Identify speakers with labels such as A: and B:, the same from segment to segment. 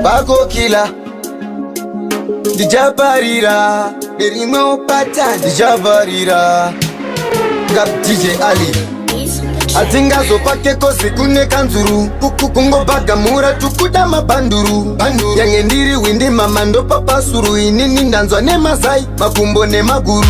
A: Bako killer, ndichaparira nerimwe pata, ndichaparira ngap DJ Ali. Hatingazopake kozi kune kanzuru, kungobhagamura tukuda mabhanduru. Yange ndiri windi mama ndopapasuru. Inini ndanzwa nemazai, makumbo nemaguru.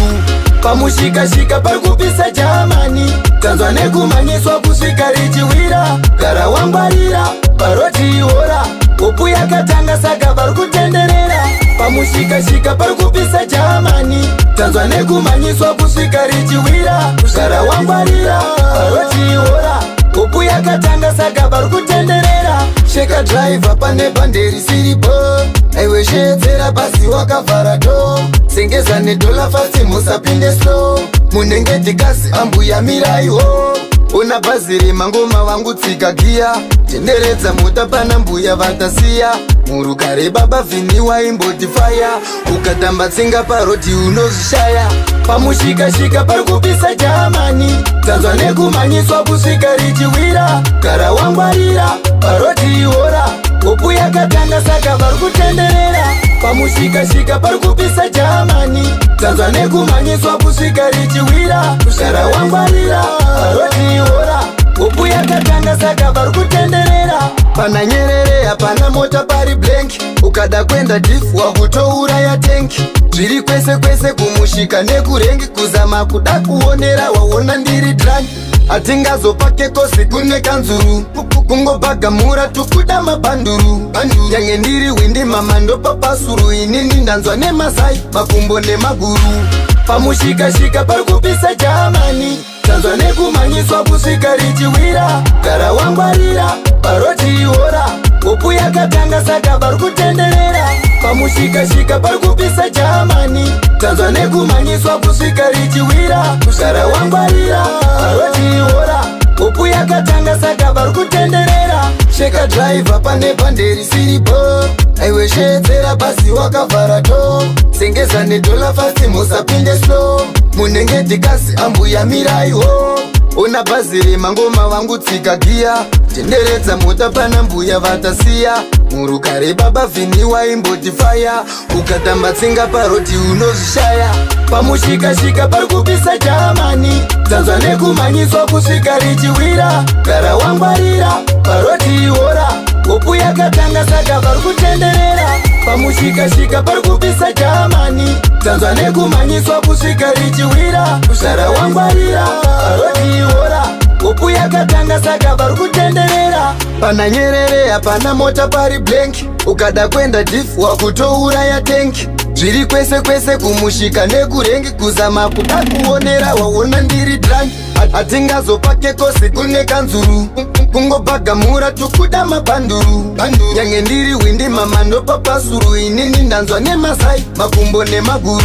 A: Pamushikashika pari kupisa jamani, tanzwa nekumhanyiswa kusvika richiwira. Gara wangwarira parotiora, hopu yakatanga saka vari kutenderera. Pamushikashika pari kupisa jamani, tanzwa nekumhanyiswa kusvika richiwira. Gara wangwarira parotiora, hopu yakatanga saka vari kutenderera. Sheka driver, pane bhande risiripo. Aiwe shedzera pasi wakavhara door, sengeza nedollar fast, musapinde slow, munenge tikasi. Ambuya miraiwo, una bhazi remangoma vangu, tsika giya, tenderedza mota pana mbuya vatasiya murugare. Baba vhini waimboti faya, ukatamba tsinga parodhi unozvishaya. Pamushikashika pari kupisa jamani, tanzwa nekumhanyiswa kusvika richiwira. Gara wangwarira parotiora, hopu yakatanga saka vari kutenderera. Pamushikashika pari kupisa jamani, tanzwa nekumhanyiswa kusvika richiwira. Gara wangwarira parotiora, hopu yakatanga saka vari kutenderera. Pana Nyerere hapana mota, pari blank. Ukada kuenda deep wakutouraya tank. Zviri kwese kwese kumushika nekurengi, kuzama kuda kuonera waona ndiri drunk. Hatingazopake kozi kune kanzuru, kungobhagamura tukuda mabhanduru. Yange ndiri windi mama ndopapasuru. Inini ndanzwa nemazai, makumbo nemaguru. Pamushikashika pari kupisa jamani, tanzwa nekumhanyiswa kusvika richiwira. Gara wangwarira parotiora, hopu yakatanga saka vari kutenderera. Pamushikashika pari kupisa jamani, tanzwa nekumhanyiswa kusvika richiwira. Gara wangwarira parotiora, hopu yakatanga saka vari kutenderera. Sheka driver, pane bhande risiripo. Aiwe shedzera pasi wakavhara door, sengeza nedollar fast, musapinde slow, munenge tikasi. Ambuya miraiwo, ona bhazi remangoma vangu, tsika giya, tenderedza mota pana mbuya vatasiya murugare. Baba vhini waimboti faya, ukatamba tsinga parodhi unozvishaya. Pamushikashika pari kupisa jamani, tanzwa nekumhanyiswa kusvika richiwira. Gara wangwarira parotiora, hopu yakatanga saka vari kutenderera. Pamushikashika pari kupisa jamani, tanzwa nekumhanyiswa kusvika richiwira. Gara wangwarira parotiora, hopu yakatanga saka vari kutenderera. Pana Nyerere hapana mota, pari blank. Ukada kuenda deep wakutouraya tank. Zviri kwese kwese kumushika nekurengi, kuzama kuda kuonera waona ndiri drunk. Hatingazopake kozi kune kanzuru, kungobhagamura tukuda mabhanduru. Yange ndiri windi mama ndopapasuru. Inini ndanzwa nemazai, makumbo nemaguru.